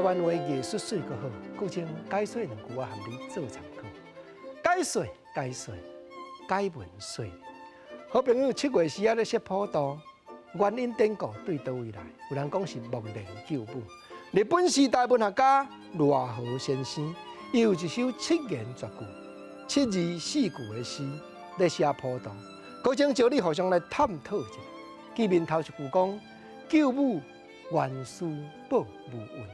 灣話藝術媠閣好，閣將解說兩句仔含你做參考。解說解說解文說，好朋友七月時仔咧說普渡，原因典故對佗位來？有人講是目連救母。日本時代文學家賴和先生，伊有一首七言絕句、七字四句的詩，咧寫普渡。閣將招你互相來探討一下。記面頭一句講：救母願施報無怨，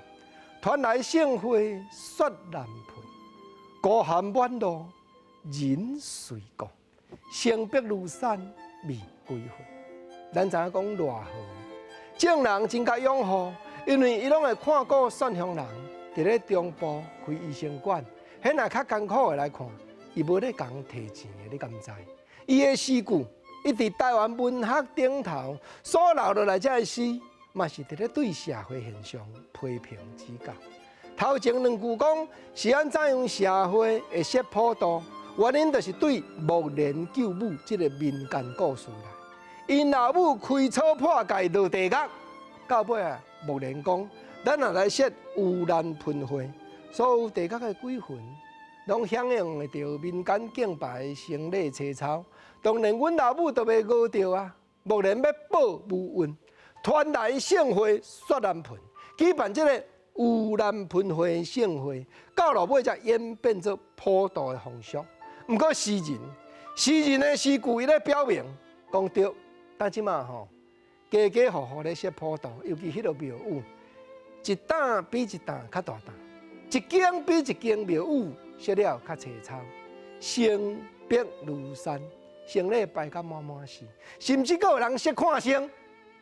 傳來聖會雪難盆，孤寒滿路人隨故，城北廬山未歸魂。咱知影講賴和，眾人真共擁護，因為伊攏會看顧蒜鄉人，佇咧中部開醫生館，彼若較艱苦的來看，伊無咧共提錢的，你敢知？伊的詩句，伊佇台灣文學頂頭所留落來這个詩，嘛是佇咧對社會現象批評指教。頭前兩句講是按怎樣社會會設普渡，原因就是對目連救母這个民間故事來。𪜶老母開草破界落地獄，到尾啊，目連講，咱若來設盂蘭盆會，所有地獄的鬼魂，攏響應會著民間敬拜的牲禮切操。當然，阮老母都袂餓著啊。目連欲報無怨，傳來聖會雪難盆，舉辦這个盂蘭盆會聖會，到落尾才演變做普渡的風俗。毋過詩人，詩人的詩句伊咧表明講對。但這馬吼，家家戶戶咧設普渡，尤其彼个廟宇，一擔比一擔較大擔，一間比一間廟宇設了較齊操，城北廬山，牲禮拜甲滿滿是，甚至閣有人設看生，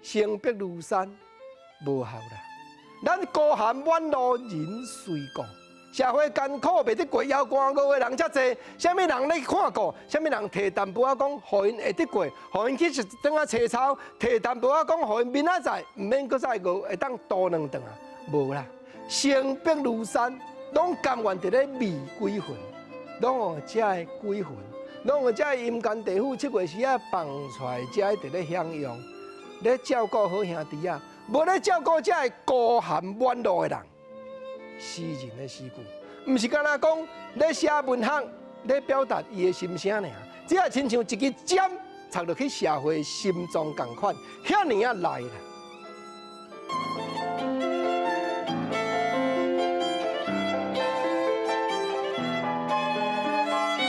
城北廬山無效啦。咱孤寒滿路人隨故。社會艱苦袂得過，猶寒餓的人遮濟，啥物人咧看顧？啥物人提淡薄仔講，予𪜶會得過，予𪜶去食一頓仔切操，提淡薄仔講，予𪜶明仔載毋免閣再餓，會當渡兩頓啊？無啦，城北廬山，攏甘願佇咧媚鬼魂，攏予遮个鬼魂，攏予遮个陰間地府七月時仔放出來，遮佇咧享用，咧照顧好兄弟仔，無咧照顧遮个孤寒滿路的人。詩人的詩句，毋是干焦講咧寫文學，咧表達伊的心聲爾，這也親像一支針插落去社會心臟仝款，遐爾仔內啦。